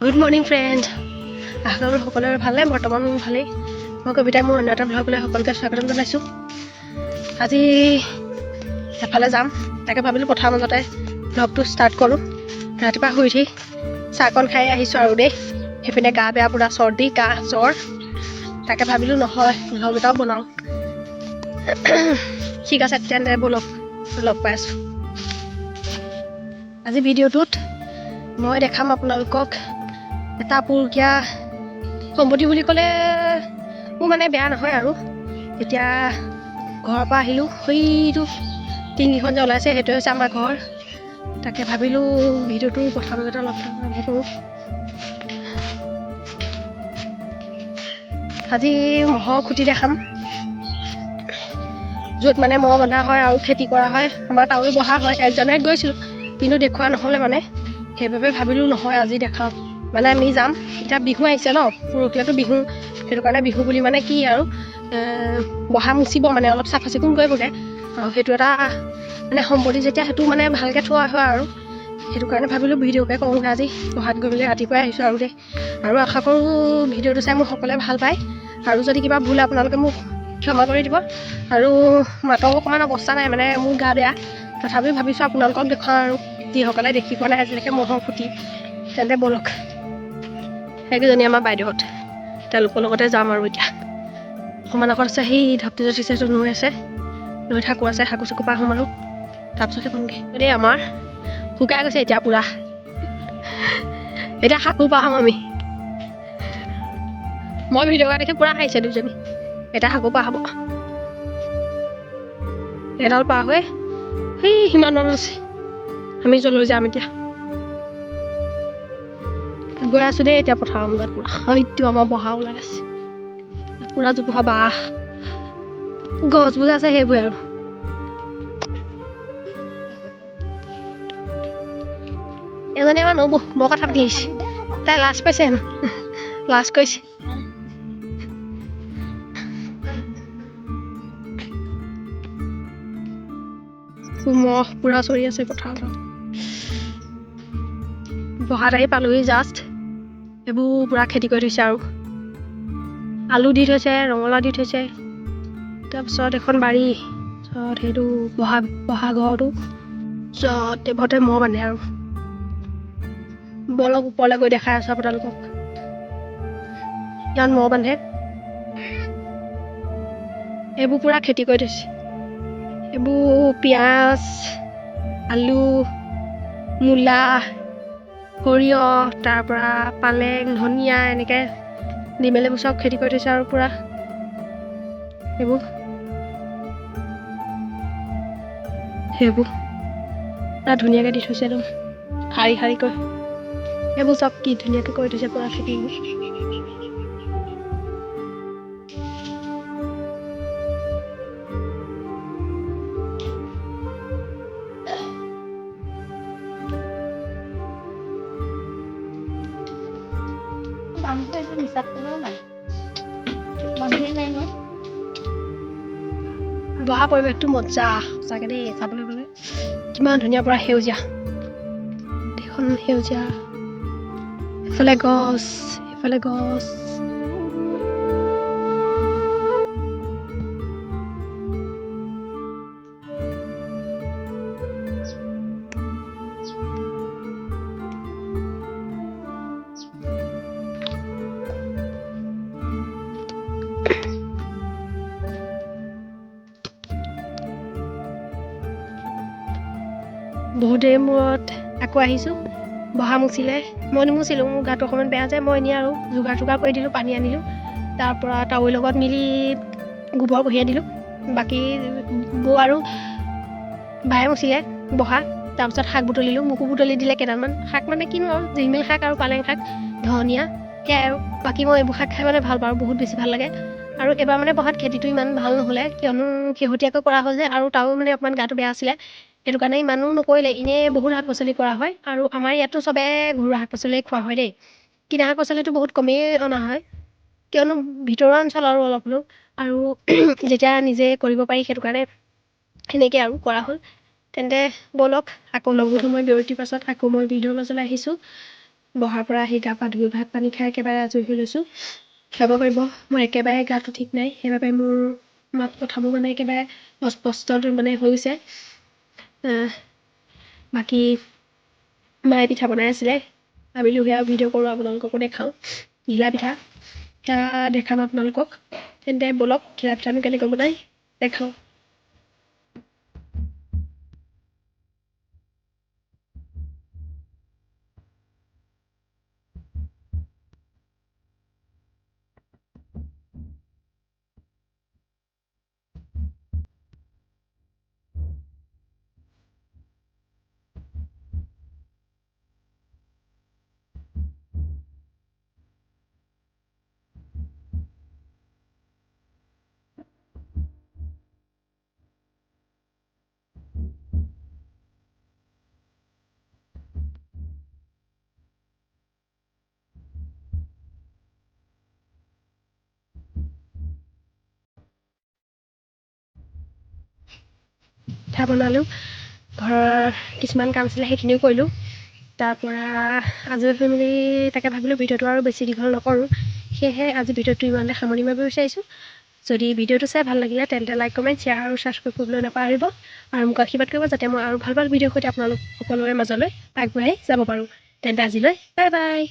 Good morning friend, আশা কৰোঁ সকলোৰে ভালে। বৰ্তমান মোৰ ভালেই। মই কবিতাই মোৰ অন্য এটা ব্লগলৈ সকলোকে স্বাগতম জনাইছোঁ। আজি এফালে যাম, তাকে ভাবিলোঁ পথাৰৰ মাজতে ব্লগটো ষ্টাৰ্ট কৰোঁ। ৰাতিপুৱা শুই উঠি চাহকণ খাই আহিছোঁ আৰু দেই। সেইপিনে গা বেয়া, পূৰা চৰ্দি, কাহ, জ্বৰ। তাকে ভাবিলোঁ নহয়, ব্লগ এটাও বনাওঁ। ঠিক আছে তেন্তে, ব'লক, লগ পাই আছোঁ। আজি ভিডিঅ'টোত মই দেখাম আপোনালোকক এটা আপুৰুগীয়া সম্পত্তি বুলি ক'লে মোৰ মানে বেয়া নহয় আৰু। এতিয়া ঘৰৰ পৰা আহিলোঁ, সেইটো টিঙিখন যে ওলাইছে, সেইটোৱে হৈছে আমাৰ ঘৰ। তাকে ভাবিলোঁ ভিডিঅ'টো পথাৰৰ মাজতে অলপ আৰম্ভ কৰোঁ। আজি ম'হৰ খুঁটি দেখাম, য'ত মানে ম'হ বন্ধা হয় আৰু খেতি কৰা হয়। আমাৰ তাৰো বহা হয়। এক জানুৱাৰীত গৈছিলোঁ, কিন্তু দেখুওৱা নহ'লে মানে। সেইবাবে ভাবিলোঁ নহয়, আজি দেখাওঁ। মানে আমি যাম এতিয়া, বিহু আহিছে ন, পৰহিলেতো বিহু। সেইটো কাৰণে বিহু বুলি মানে কি আৰু, বহা মুচিব, মানে অলপ চাফা চিকুণ কৰিবগৈ আৰু। সেইটো এটা মানে সম্পত্তি যেতিয়া, সেইটো মানে ভালকৈ থোৱা হয় আৰু। সেইটো কাৰণে ভাবিলোঁ ভিডিঅ'কে কৰোঁগৈ আজি। বহাত গৈ পেলাই ৰাতিপুৱাই আহিছোঁ আৰু দেই। আৰু আশা কৰোঁ ভিডিঅ'টো চাই মোক সকলোৱে ভাল পায় আৰু যদি কিবা ভুল, আপোনালোকে মোক ক্ষমা কৰি দিব। আৰু মাতৰ অকণমান অৱস্থা নাই, মানে মোৰ গা বেয়া। তথাপিও ভাবিছোঁ আপোনালোকক দেখুৱাওঁ আৰু যিসকলে দেখি পোৱা নাই আজিলৈকে ম'হৰ খুঁটি। তেন্তে ব'লক। সেইকেইজনী আমাৰ বাইদেউহঁত, তেওঁলোকৰ লগতে যাম। আৰু এতিয়া অকণমান আগত আছে সেই ঢাপটো যে উঠিছে, সেইটো নৈ আছে। নৈ সাঁকো আছে, সাঁকো চাকো পাৰ হ'ম আৰু তাৰপিছতে পামগৈ দেই। আমাৰ শুকাই গৈছে এতিয়া পূৰা। এতিয়া সাঁকো পাৰ হ'ম আমি। মই ভিডিঅ' কৰা দেখি পূৰা হাঁহিছে দুজনী। এতিয়া সাঁকো পাৰ হ'ব। এডাল পাৰ হৈ সেই সিমান আছে, আমি য'লৈ যাম। এতিয়া গৈ আছোঁ দেই। এতিয়া পথাৰৰ মাজত পূৰা সেইটো আমাৰ বহা ওলাই আছে, পূৰা জোপোহা বাঁহ গছবোৰ আছে, সেইবোৰে আৰু। এজনী আমাৰ নবৌ, বৰ কথা পাতি আহিছে। তাই লাজ পাইছে হেনো, লাজ কৰিছে। মহ পূৰা চৰি আছে পথাৰত। বহাত আহি পালোহি জাষ্ট। এইবোৰ পূৰা খেতি কৰি থৈছে আৰু আলু দি থৈছে, ৰঙালাও দি থৈছে। তাৰপিছত এখন বাৰী, তাৰপিছত সেইটো বহা বহা ঘৰটো, তাৰপিছত এইবোৰতে মহ বান্ধে। আৰু বলক, ওপৰলৈ গৈ দেখাই আছোঁ আপোনালোকক। ইয়াত মহ বান্ধে। এইবোৰ পূৰা খেতি কৰি থৈছে। এইবোৰ পিঁয়াজ, আলু, মূলা, সৰিয়হ, তাৰপৰা পালেং, ধনিয়া, এনেকৈ দি মেলি এইবোৰ চব খেতি কৰি থৈছে। আৰু পূৰা এইবোৰ সেইবোৰ পূৰা ধুনীয়াকৈ দি থৈছে, একদম শাৰী শাৰীকৈ। এইবোৰ চব কি ধুনীয়াকৈ কৰি থৈছে পূৰা খেতিবোৰ। মানুহটো এইটো বিশ্বাস কৰিব নাই, মানুহে নাই নহয়। বহা পৰিৱেশটো মজা সঁচাকৈ দেই। চাবলৈ গ'লে কিমান ধুনীয়া, পূৰা সেউজীয়া গোটেইখন সেউজীয়া। এইফালে গছ, এইফালে গছ। বহুত দেৰি মূৰত আকৌ আহিছোঁ। বহা মুচিলে, মই নুমুচিলোঁ, মোৰ গাটো অকণমান বেয়া যে। মই এনেই আৰু যোগাৰ চোগাৰ কৰি দিলোঁ, পানী আনিলোঁ, তাৰপৰা তাৱৈৰ লগত মিলি গোবৰ কঢ়িয়াই দিলোঁ। বাকী বৌ আৰু বায়ে মুচিলে বহা। তাৰপিছত শাক বুটলিলোঁ, মোকো বুটলি দিলে কেইডালমান শাক। মানে কিনো আৰু, জিলমিল শাক আৰু পালেং শাক, ধনিয়া, সেয়াই আৰু। বাকী মই এইবোৰ শাক খাই মানে ভাল পাওঁ, বহুত বেছি ভাল লাগে। আৰু এইবাৰ মানে বহাত খেতিটো ইমান ভাল নহ'লে, কিয়নো শেহতীয়াকৈ কৰা হ'ল যে, আৰু তাৰো মানে অকণমান গাটো বেয়া আছিলে, সেইটো কাৰণে ইমানো নকৰিলে। এনেই বহুত শাক পাচলি কৰা হয় আৰু আমাৰ ইয়াততো চবে ঘৰুৱা শাক পাচলিয়ে খোৱা হয় দেই। কিনা শাক পাচলিটো বহুত কমেই অনা হয়, কিয়নো ভিতৰুৱা অঞ্চল আৰু অলপ হ'লেও আৰু যেতিয়া নিজে কৰিব পাৰি, সেইটো কাৰণে সেনেকৈ আৰু কৰা হ'ল। তেন্তে ব'লক, আকৌ লগ সময় বিৰতিৰ পাছত আকৌ মই ভিডিঅ'ৰ মাজলৈ আহিছোঁ। বহাৰ পৰা আহি গা পা ধুই ভাত পানী খাই একেবাৰে আজৰি হৈ লৈছোঁ। ক্ষমা কৰিব, মোৰ একেবাৰে গাটো ঠিক নাই, সেইবাবে মোৰ মাত কথাবোৰ মানে একেবাৰে অস্পষ্ট মানে হৈ গৈছে। বাকী মায়ে পিঠা বনাই আছিলে, ভাবিলোঁ সেয়া ভিডিঅ' কৰোঁ, আপোনালোককো দেখাওঁ। ঘিলা পিঠা সেয়া দেখাম আপোনালোকক। তেন্তে ব'লক, ঘিলা পিঠানো কেনেকৈ বনাই দেখাওঁ। পিঠা বনালোঁ, ঘৰৰ কিছুমান কাম আছিলে সেইখিনিও কৰিলোঁ। তাৰপৰা আজৰি হৈ মেলি তাকে ভাবিলোঁ ভিডিঅ'টো আৰু বেছি দীঘল নকৰোঁ, সেয়েহে আজি ভিডিঅ'টো ইমানতে সামৰণি মাৰিব বিচাৰিছোঁ। যদি ভিডিঅ'টো চাই ভাল লাগিলে তেন্তে লাইক, কমেণ্ট, শ্বেয়াৰ আৰু ছাবস্ক্ৰাইব কৰিবলৈ নাপাহৰিব আৰু মোক আশীৰ্বাদ কৰিব যাতে মই আৰু ভাল ভাল ভিডিঅ'ৰ সৈতে আপোনালোক সকলোৰে মাজলৈ আগবঢ়াই যাব পাৰোঁ। তেন্তে আজিলৈ বাই বাই।